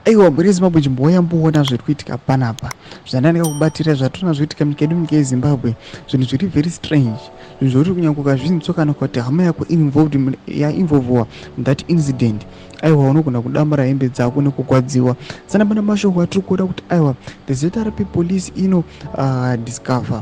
Aiwa, mhuri yeZimbabwe, chimbouya mboona zviri kuitika panapa, zvandanika kubatira zvatona zvoitika munyika yedu, munyika yeZimbabwe. Zvinhu zviri very strange, zvinhu zvokuti kunyange ukazvinzwa kana kuti hama yako involved, yainvolvwa that incident, aiwa, unogona kudambura hembe dzako nekugwadziwa. Sana pana mashoko atiri kuona kuti aiwa, the ZRP police ino discover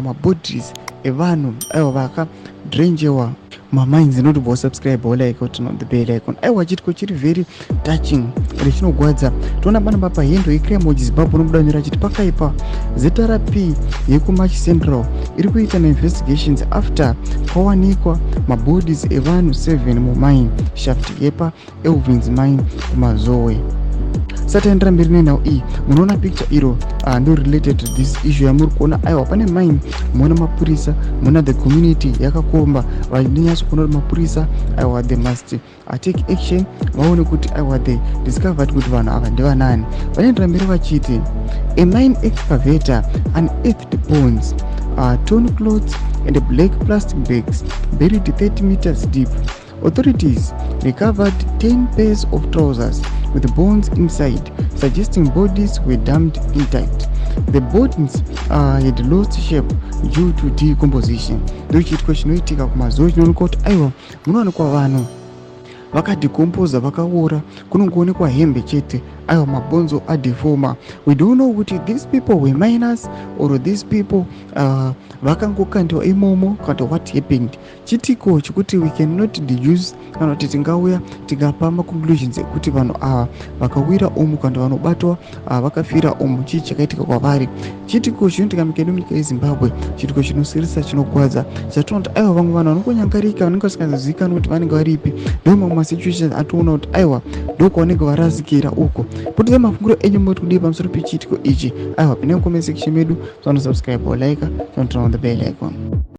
mabodies evanhu, aiwa, vakadrenjewa mamines. Inoti bosubscribe, olike, turn on the bell icon. Aiwa, chitiko chiri very touching ende chinogwadza. Toona pana papa hendo yeCrime Zimbabwe unobuda nyora chiti pakaipa, ZRP yekuMash Central iri kuita mainvestigations after kwawanikwa mabodies evanhu 7 mumine shaft yepa Elvins Mine kuMazowe. Sataendera mberi nenhau iyi, munoona picture iro ndo related to this issue yamuri kuona. Aiwa, pane mine, muona mapurisa, muona the community yakakomba vainyatso kuona kuti mapurisa, aiwa, they must take action, vaone kuti aiwa, they discovered kuti vanhu ava ndevanani. Vanoendera mberi vachiti a mine excavator unearthed bones, torn clothes and black plastic bags buried 30 meters deep. Authorities recovered 10 pairs of trousers with bones inside, suggesting bodies were dumped intact. The bones had lost shape due to decomposition. Ndochiitiko chinoitika kuMazowe, chinoonekwa kuti aiwa, munowanikwa vanhu vakadecomposa, vakaora, kunongoonekwa hembe chete. Aiwa, mabhonzo adeforma. We don't know kuti these people were miners or these people vakangokandiwa imomo kana what happened. Chitiko chekuti we cannot deduce kana kuti tingauya tikapa maconclusions ekuti vanhu ava vakawira umu kana vanobatwa vakafira umu, chii chakaitika kwavari? Chitiko chinoitika munyika yedu, munyika yeZimbabwe, chitiko chinosirisa, chinogwadza, chatinoona kuti aiwa, vamwe vanhu vanongonyangarika, vanenge vasingazivikanwi kuti vanenge varipi. Ndo mamwe masituations atoona kuti aiwa, ndokwavanenge varasikira uko. Potidza mafungiro enyu, moti kudii pamusoro pechiitiko ichi? Aiwa, pinai mucomment section medu, sanosubscribe, like, turn on the bell icon.